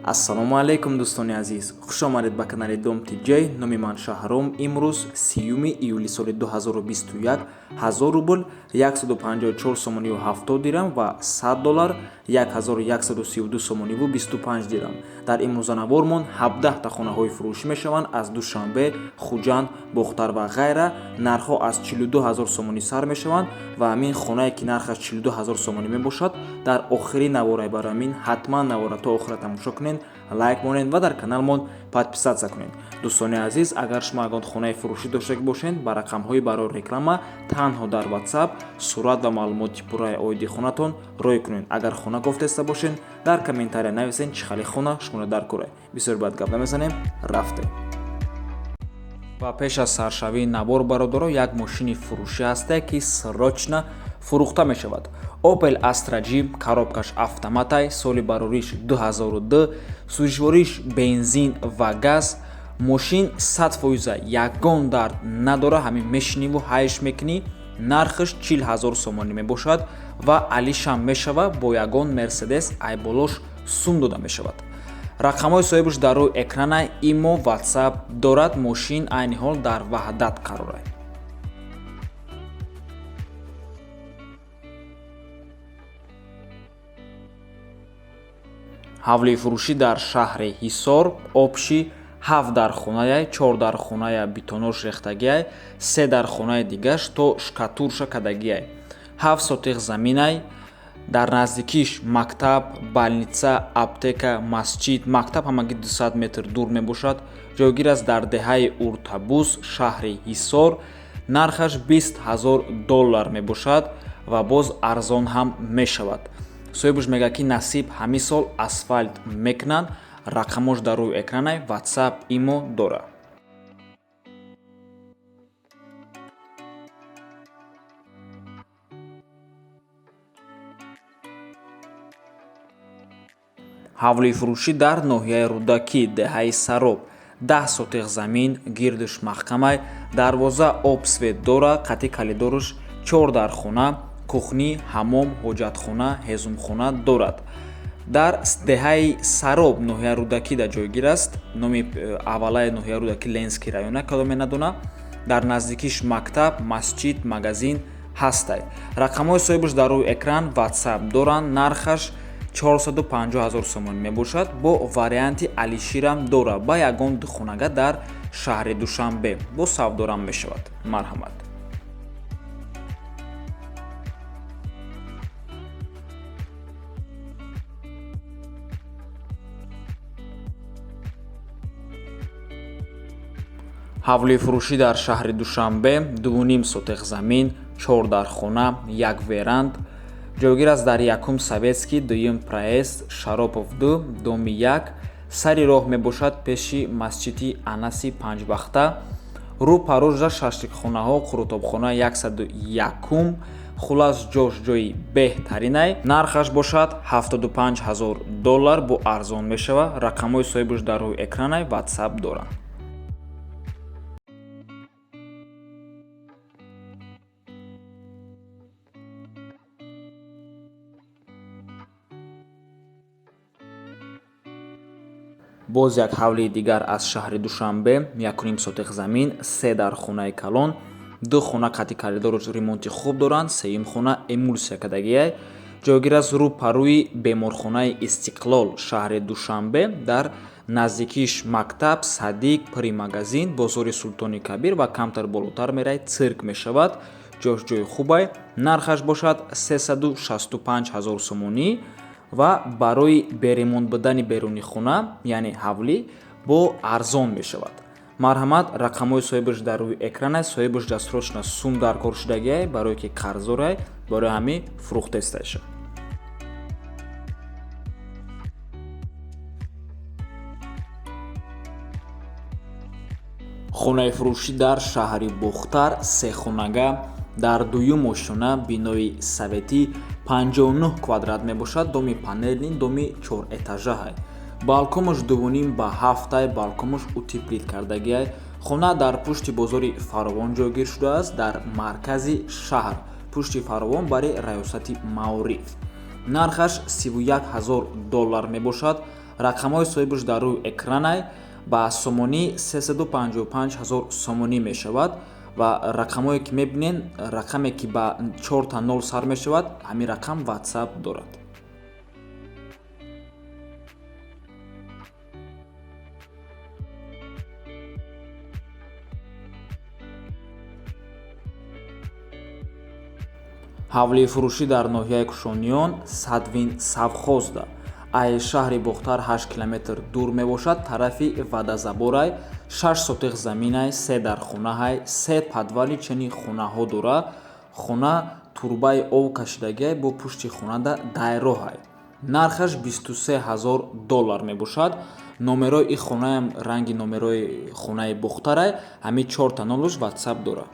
Ассалому алайкум, дӯстони азиз, хуш омадед ба канали Дом Тиҷай. Номи ман Шаҳром. Имрӯз 30 июли соли 2021, 1000 рубл 154 сомонию 70 дирам ва 100 доллар 1132 сомониву 25 дирам. Дар имрӯза 17 та хонаҳои фурӯшӣ мешаванд аз Душанбе, Хуҷанд, Бохтар ва ғайра. Нархҳо аз 42 ҳазор сомонӣ сар мешаванд ва ҳамин хонае, ки нархаш 42 ҳазор сомонӣ мебошад, дар охири наворай. Барои ҳамин ҳатман навора то охира тамошо кунед, лайк монед ва дар каналмон подписаться кунед. Дӯстони азиз, агар шумо ягон хонаи фурӯшӣ доштагӣ бошед, ба рақамҳои барои реклама танҳо дар WhatsApp сурат ва маълумоти пурраи оиди хонатон рой кунед. Агар хона кофтеста бошед, дар комментария нависед, чӣ хали хона шуморо дар кора. Бисёр баъд гап намезанем, рафтем. Ва пеш аз саршавии навор, бародаро, як мошини фурӯшӣ ҳасте, ки срочно фурӯхта мешавад. Opel Astra G, коробкаш автоматай, соли барориш 2002, сӯзишвориш бензин ва газ. Мошин 100%, ягон дард надора, ҳамин мешиниву ҳайш мекунӣ. Нархаш 40 ҳазор сомонӣ мебошад ва алишам мешава, бо ягон Мерседес айболош сум дода мешавад. Рақамҳои соҳибаш дар рӯи экрана, имо, WhatsApp дорад. Мошин айни ҳол дар Ваҳдат қарорад. Ҳавлии фурӯшӣ дар шаҳри Ҳисор, общий ҳафт дархонае, чор дархоная бетонош рехтагиай, се дархонаи дигаш то штукатурша кардагиай, 7 сотих заминай. Дар наздикиш мактаб, больница, аптека, масҷид. Мактаб ҳамагӣ 200 метр дур мебошад. Ҷойгир аст дар деҳаи Уртабуз, шаҳри Ҳисор. Нархаш 20 ҳазор доллар мебошад ва боз арзон ҳам мешавад. Соҳибаш мегӯяд, ки насиб ҳамин сол асфалт мекунанд. Рақамош дар рӯи экранай, WhatsApp, имо дорад. Ҳавлии фурӯшӣ дар ноҳияи Рӯдакӣ, деҳаи Сароб, 10 сотих замин, гирдиш маҳкамай, дарвоза, об, свет дора, қати калидораш, чор дархона, кухня, ҳамом, ҳоҷатхона, ҳезумхона дорад. Дар деҳаи Сароб, ноҳияи Рӯдакида ҷойгир аст. Номи аввалаи ноҳияи Рӯдакӣ Ленский района, кадоме надона. Дар наздикиш мактаб, масҷид, магазин ҳастай. Рақамҳои соҳибаш дар рӯи экран, WhatsApp доранд. Нархаш 450 ҳазор сомонӣ мебошад, бо варианти алиширам дора, ба ягон духонага дар шаҳри Душанбе бо савдорам мешавад. Марҳамат. Ҳавлии фурӯшӣ дар шаҳри Душанбе, 2,5 сотих замин, чор дархона, як веранд. Ҷойгир аст дар якум Советский, дуюм проезд, Шаропов 2, доми 1, сари роҳ мебошад, пеши масҷиди Анаси панҷвақта, рӯ парожда шашликхонаҳо, қурутобхона 101-ум. Хулас, ҷош ҷои беҳтаринай. Нархаш бошад 75 ҳазор доллар, бо арзон мешавад. Рақамҳои соҳибаш дар рӯи экранай, WhatsApp доранд. Боз як ҳавлии дигар аз шаҳри Душанбе, 1,5 сотих замин, се дархонаи калон, ду хона қати коридораш ремонти хуб доранд, сеюм хона эмулсия кардагиай. Ҷойгир аст рӯ парӯи беморхонаи Истиқлол, шаҳри Душанбе. Дар наздикиш мактаб, садик, пири магазин, бозори Султони Кабир ва камтар болотар мерай цирк мешавад. Ҷош ҷои хубай. Нархаш бошад 365 ҳазор сомонӣ ва барои беремонт будани беруни хона, яъне ҳавлӣ, бо арзон мешавад. Марҳамат, рақамҳои соҳибаш дар рӯи экран аст. Соҳибаш дастрочна сум дар кор шудагиай, барое ки қарздорай, барои ҳамин фурӯхтесташа. Хонаи фурӯшӣ дар шаҳри Бохтар, сехонага, дар дуюм ошёна, бинои советӣ, 59 квадрат мебошад. Доми панельный, доми чорэтажаҳай, балконаш 2,5 ба 7-ай, балконаш утеплить кардагиай. Хона дар пушти бозори Фаровон ҷойгир шудааст, дар маркази шаҳр, пушти Фаровон, бари раёсати маориф. Нархаш 31 ҳазор доллар мебошад. Рақамҳои соҳибаш дар рӯи экранай. Ба сомонӣ 355 ҳазор сомонӣ мешавад ва рақамҳое ки мебинед, рақаме ки ба 4 нол сар мешавад, ҳамин рақам WhatsApp дорад. Ҳавлии фурӯшӣ дар ноҳияи Кушониён, Садвин совхозда, ай шаҳри Бохтар 8 километр дур мебошад, тарафи Вадазаборай. 6 сотих заминай, 3 дархонаҳай, 3 подвали чени хонаҳо дора. Хона турбаи об кашидагиай, бо пушти хонада дайроҳай. Нархаш 23 ҳазор доллар мебошад. Номерои ин хонаам ранги номерои хонаи Бохтарай, ҳамин 4 нолуш WhatsApp дора.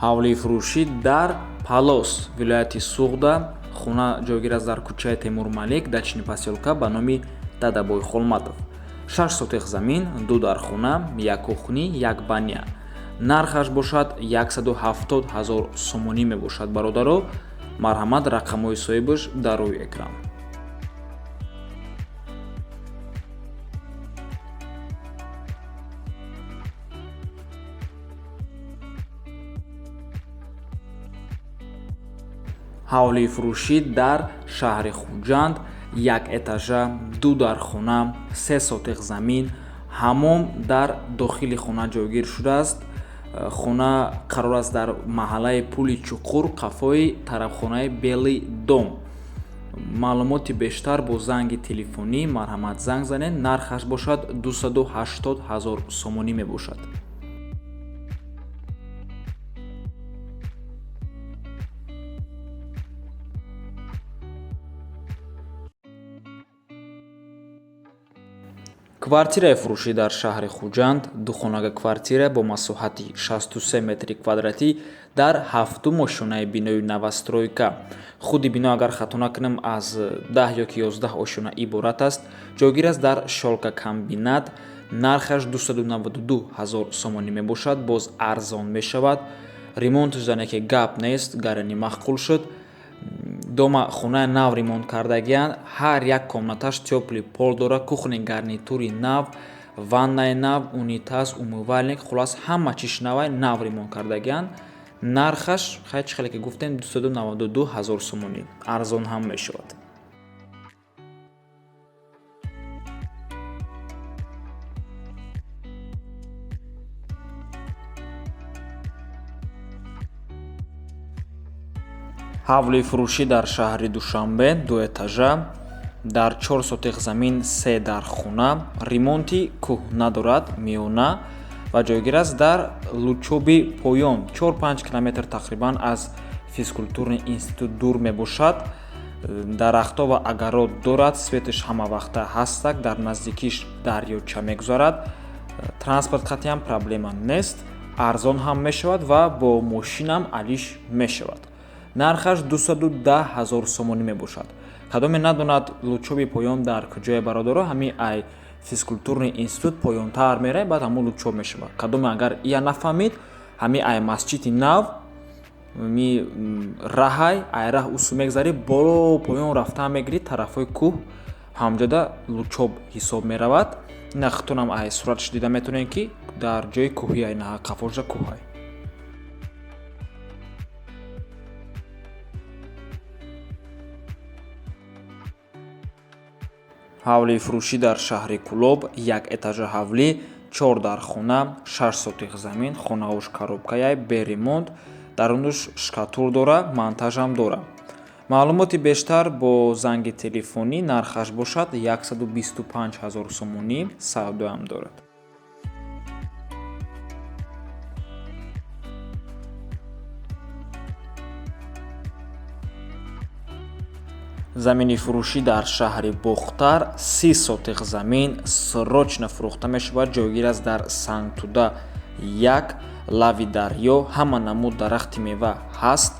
Ҳавлии фурӯшӣ дар Палос, вилояти Суғда. Хона ҷойгир аст дар кӯчаи Темурмалик, дачный посёлка ба номи Дадабой Холматов. 6 сотих замин, 2 дархона, 1 кухни, 1 баня. Нархаш бошад 170 ҳазор сомонӣ мебошад. Бародаро, марҳамат, рақамҳои соҳибаш дар рӯи экран. Ҳавлии фурӯшӣ дар шаҳри Хуҷанд, 1 этажа, 2 дархона, 3 сотих замин, ҳамом дар дохили хона ҷойгир шудааст. Хона қарор аст дар маҳаллаи Пули Чуқур, қафои тарабхонаи Белый дом. Маълумоти бештар бо занги телефонӣ, марҳамат, занг занед. Нархаш бошад 280 ҳазор сомонӣ мебошад. Квартираи фурӯшӣ дар шаҳри Хуҷанд, духонага квартира бо масоҳати 63 метри квадратӣ дар ҳафтум ошёнаи бинои новостройка. Худи бино, агар хато накунам, аз 10 ёки 11 ошёна иборат аст. Ҷойгир аст дар Шёлкакомбинат. Нархаш 292 ҳазор сомонӣ мебошад, боз арзон мешавад. Ремонташ зане ки гап нест, гарани маъқул шуд. Дома хонаи нав ремонт кардагианд, ҳар як комнаташ тёплый пол дора, кухни гарнитури нав, ваннаи нав, унитаз, умывальник, хулас ҳама чиш навай, нав ремонт кардагианд. Нархаш, хай, чӣ хеле ки гуфтем, 292 ҳазор сомонӣ, арзон ҳам мешавад. Ҳавлии фурӯшӣ дар шаҳри Душанбе, ду этажа, дар 4 сотих замин, 3 дархона, ремонти кӯҳна дорад, миёна, ва ҷойгир аст дар Лучоби поён, 4-5 километр тақрибан аз физкультурный институт дур мебошад. Дарахтҳо ва огород дорад, светаш ҳамавақта ҳастак, дар наздикиш дарёча мегузарад. Транспорт қатъиан проблема нест, арзон ҳам мешавад ва бо мошинам алиш мешавад. Нархаш 210 ҳазор сомонӣ мебошад. Кадоме надонад Лучоби поён дар куҷое, бародаро, ҳами ай физкультурный институт поёнтар меравад, баъд ҳамун Лучоб мешавад. Кадоме агар ия нафаҳмид, ҳами ай масҷиди нав ми раҳай, ай раҳ усу мегзарӣ, боло поён рафтан мегирӣ, тарафҳои кӯҳ, ҳамҷода Лучоб ҳисоб меравад. Ина худтонам ай сураташ дида метавонед, ки дар ҷои кӯҳӣ, ай қафоша кӯҳай. Ҳавлии фурӯшӣ дар шаҳри Кӯлоб, як этажа ҳавлӣ, 4 дархона, 6 сотих замин, хонаҳош коробкаяй, бе ремонт, дарунаш штукатур дора, монтажам дора. Маълумоти бештар бо занги телефонӣ. Нархаш бошад 125 ҳазор сомонӣ, савдоам дорад. Замини фурӯшӣ дар шаҳри Бохтар, 30 сотих замин, срочно фурӯхта мешавад. Ҷойгир аст дар Сангтуда 1, лави дарё, ҳама намуд дарахти мева ҳаст.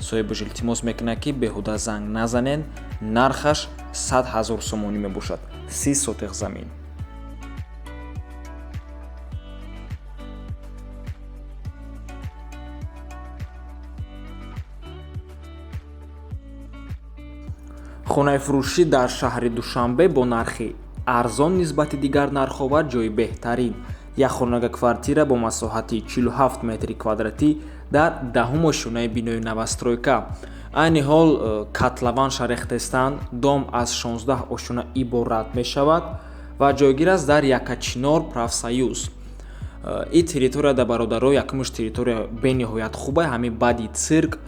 Соҳибаш илтимос мекунад, ки беҳуда занг назанед. Нархаш 100 ҳазор сомонӣ мебошад, 30 сотих замин. Хонаи фурӯшӣ дар шаҳри Душанбе бо нархи арзон нисбати дигар нархҳо ва ҷои беҳтарин. Як хонага квартира бо масоҳати 47 метри квадратӣ дар даҳум ошёнаи бинои новостройка. Айни ҳол котлован шарехтестанд. Дом аз 16 ошёна иборат мешавад ва ҷойгир аст дар Якачинор, Профсоюз. Ин территория да, бародаро, якумш территория бениҳоят хубай. Ҳамин баъди цирк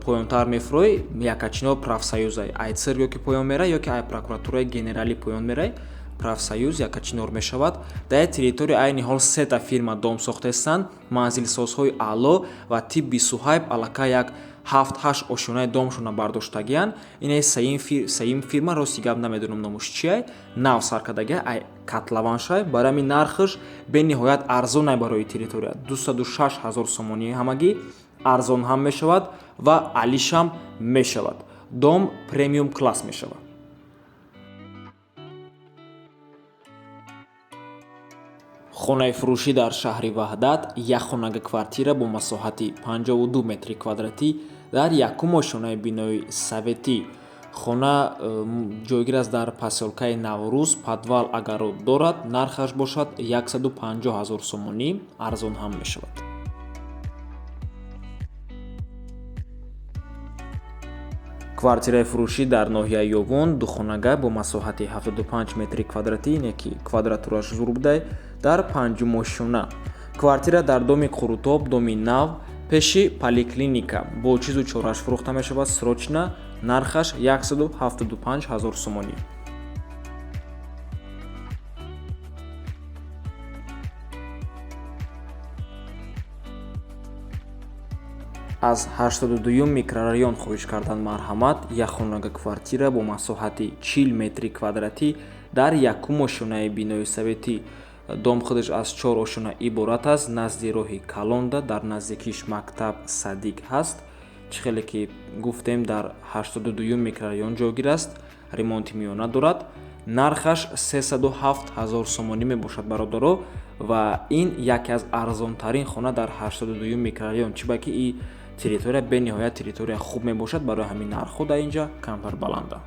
поёнтар мефурӯй, Якачинор, Профсоюзай. Ай цирк ёки поён мерай, ёки ай прокуратураи генералӣ поён мерай, Профсоюз, Якачинор мешавад. Дар ин территория айни ҳол сета фирма дом сохтаистанд, манзилсозҳои аъло ва тибби Суҳайб аллакай як ҳафт-ҳашт ошёнаи домшона бардоштагиянд. Инаи сеюм фирма, рости гап, намедонам номуш чиай, нав саркардагия, ай котлованшай. Барои ҳамин нархаш бениҳоят арзонай барои территория, 206 ҳазор сомонӣ ҳамагӣ. Арзон ҳам мешавад ва алишам мешавад. Дом премиум класс мешавад. Хонаи фурӯшӣ дар шаҳри Ваҳдат, як хонага квартира бо масоҳати 52 метри квадратӣ дар якум ошёнаи бинои советӣ. Хона ҷойгир аст дар посёлкаи Наврӯз, подвал, огород дорад. Нархаш бошад 150 ҳазор сомонӣ, арзон ҳам мешавад. Квартираи фурӯшӣ дар ноҳияи Ёвон, духонага бо масоҳати 75 метри квадратӣ, ине ки квадратураш зур будай, дар панҷум ошёна. Квартира дар доми Қурутоб, доми нав, пеши поликлиника, бо чизу чораш фурӯхта мешавад срочно. Нархаш 175 ҳазор сомонӣ. Аз 82-юм микрорайон хоҳиш кардан, марҳамат. Як хонага квартира бо масоҳати 40 метри квадратӣ дар якум ошёнаи бинои советӣ. Дом худаш аз чор ошёна иборат аст, назди роҳи калонда, дар наздикиш мактаб, садик ҳаст. Чӣ хеле ки гуфтем, дар 82-юм микрорайон ҷойгир аст, ремонти миёна дорад. Нархаш 307 ҳазор сомонӣ мебошад, бародаро, ва ин яке аз арзонтарин хона дар 82-юм микрорайон, чӣ ба ки и территория бениҳоят территория хуб мебошад. Барои ҳамин нархҳо дар инҷа камтар баланда.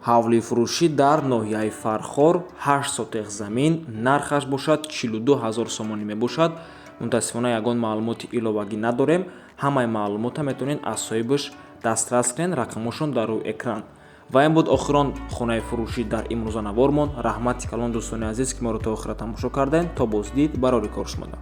Ҳавлии фурӯшӣ дар ноҳияи Фархор, 8 сотех замин, нархаш бошад 42 ҳазор сомонӣ мебошад. Мутаассифона, ягон маълумоти иловагӣ надорем. Ҳамаи маълумота метавонед аз соҳибаш дастрас кунед, рақамошон дар рӯи экран. Ва ин буд охирон хонаи фурӯшӣ дар имрӯза навормон. Раҳмати калон, дӯстони азиз, ки моро то охира тамошо кардем. То боздид, барори кор шумода.